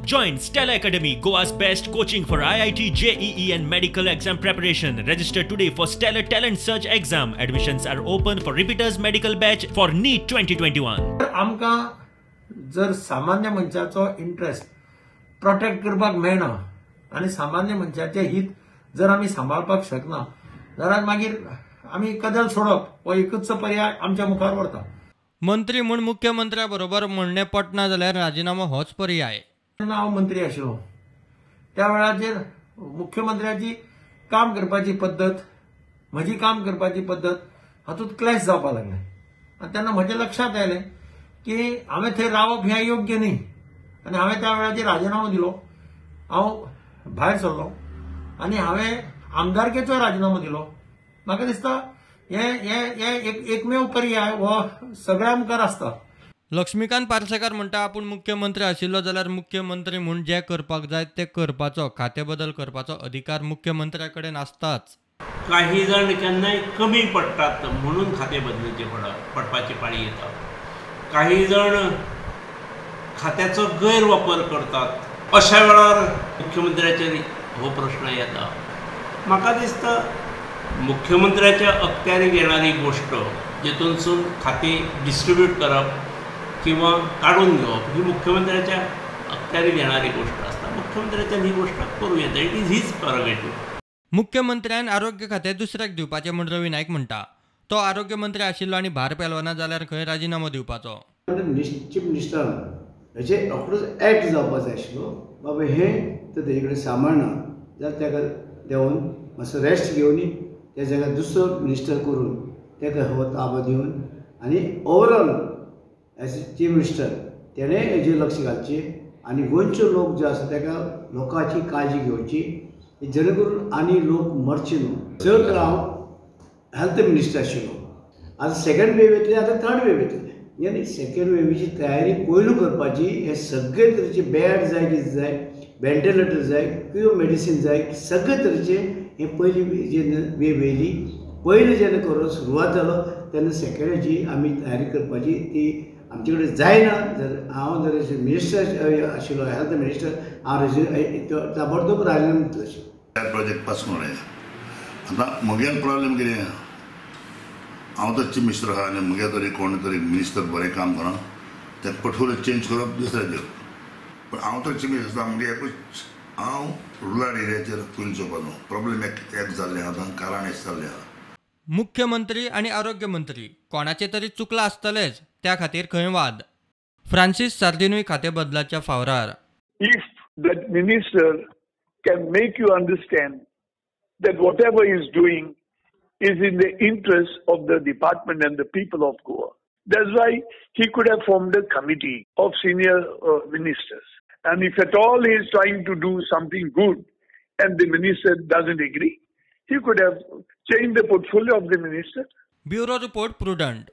Join Stellar Academy, Goa's best coaching for IIT, JEE and medical exam preparation. Register today for Stellar Talent Search exam. Admissions are open for repeaters medical batch for NEET 2021. आमकां जर सामान्य मनशाचो interest protect करपाक मेळना आनी सामान्य मनशाचें हित जर आमी सांबाळपाक शकना जाल्यार मागीर आमी कदल सोडप हो एकूच पर्याय आमच्या मुखार वरता. मंत्री म्हूण मुख्यमंत्र्या बरोबर म्हणणें पटना जाल्यार राजिनामो होच पर्याय. तेन्ना हांव मंत्री आशिल्लो त्या वेळाचेर मुख्यमंत्र्याची काम करपाची पद्दत, म्हजी काम करपाची पद्दत हातूंत क्लॅश जावपाक लागलें आनी तेन्ना म्हज्या लक्षांत आयलें की हांवें थंय रावप हें योग्य न्ही आनी हांवें त्या वेळाचेर राजिनामो दिलो. हांव भायर सरलो आनी हांवें आमदारकेचो राजिनामो दिलो. म्हाका दिसता हे हे एकमेव पर्याय हो सगळ्या मुखार आसता. लक्ष्मीकांत पार्सेकार म्हणटा आपूण मुख्यमंत्री आशिल्लो जाल्यार मुख्यमंत्री म्हूण जे करपाक जाय ते करपाचो, खाते बदल करपाचो अधिकार मुख्यमंत्र्या कडेन आसताच. काही जाण केन्नाय कमी पडटात म्हणून खाते बदलचे पडपाची पाळी येता. काही जाण खात्याचो गैरवापर करतात. अशा वेळार मुख्यमंत्र्याचेर हो प्रश्न येता. म्हाका दिसता मुख्यमंत्र्याच्या अखत्यारीक येणारी गोश्ट जेतूनसून खातें डिस्ट्रिब्यूट करप किंवा काडून घेवप ही मुख्यमंत्र्याच्या अखत्यारीत येणारी गोश्ट आसता. मुख्यमंत्र्याच्यान ही गोश्ट करूं येता. It is his prerogative. मुख्यमंत्र्यान आरोग्य खातें दुसऱ्याक दिवपाचें म्हूण रवी नायक म्हणटा. तो आरोग्य मंत्री आशिल्लो आनी भार पेलवना जाल्यार खंय राजिनामो दिवपाचो. चीफ मिनिस्टरान हेचे रोखडोच एक्ट जावपाक जाय आशिल्लो. बाबा हें तर तेजे कडेन सांबाळना जाल्यार ताका देंवोन मातसो रेस्ट घेवन त्या जाग्यार दुसरो मिनिस्टर करून ताका हो ताबो दिवन आनी ओवरऑल एज चीफ मिनिस्टर तेणें हेजेर लक्ष घालचें आनी गोंयचो लोक जो आसा ताका लोकांची काळजी घेवची जेणे करून आनी लोक मरचे न्हू. चड तर हांव हेल्थ मिनिस्टर आशिल्लो. आतां सेकंड वेव येतली, आतां थर्ड वेव येतली. आनी सेकंड वेवीची तयारी पयलू करपाची. हे सगळे तरेचे बेड जाय, कितें जाय, वेंटिलेटर जाय किंवा मेडिसीन जाय, सगळे तरेचे हे पयली जे वेव येयली पयली जेन्ना करून सुरवात जालो तेन्ना सेकंडाची आमी तयारी करपाची ती आमचे कडेन जायना. जर हांव जर मिनिस्टर आशिल्लो हेल्थ मिनिस्टर हांव ताबडतोब राजिनामो दितलो आशिल्लो. प्रोजेक्ट पास करून आतां म्हगेलो प्रॉब्लेम कितें, हांव तर चीफ मिनिस्टर आहा आनी म्हगे तरी कोण तरी मिनिस्टर बरें काम करना तें पोर्टफोलियो चेंज करप दुसऱ्या दिवप. पूण हांव तर चीफ मिनिस्टर आसा म्हणजे एकूच हांव रुरल एरियाचेर पयलीं चोवपाचो प्रॉब्लेम एक जाल्लें आहा आतां, कारण एक जाल्लें आहा. मुख्यमंत्री आनी आरोग्य मंत्री कोणाचें तरी चुकलां आसतलेंच, त्या खातीर खंय वाद. फ्रांसीस सार्दिनूय खाते बदलाच्या फावरार. If that minister can make you understand that whatever he is doing is in the interest of the department and the people of Goa. That's why he could have formed a committee of senior ministers. And if at all he is trying to do something good and the minister doesn't agree, he could have changed the portfolio of the minister. Bureau Report, Prudent.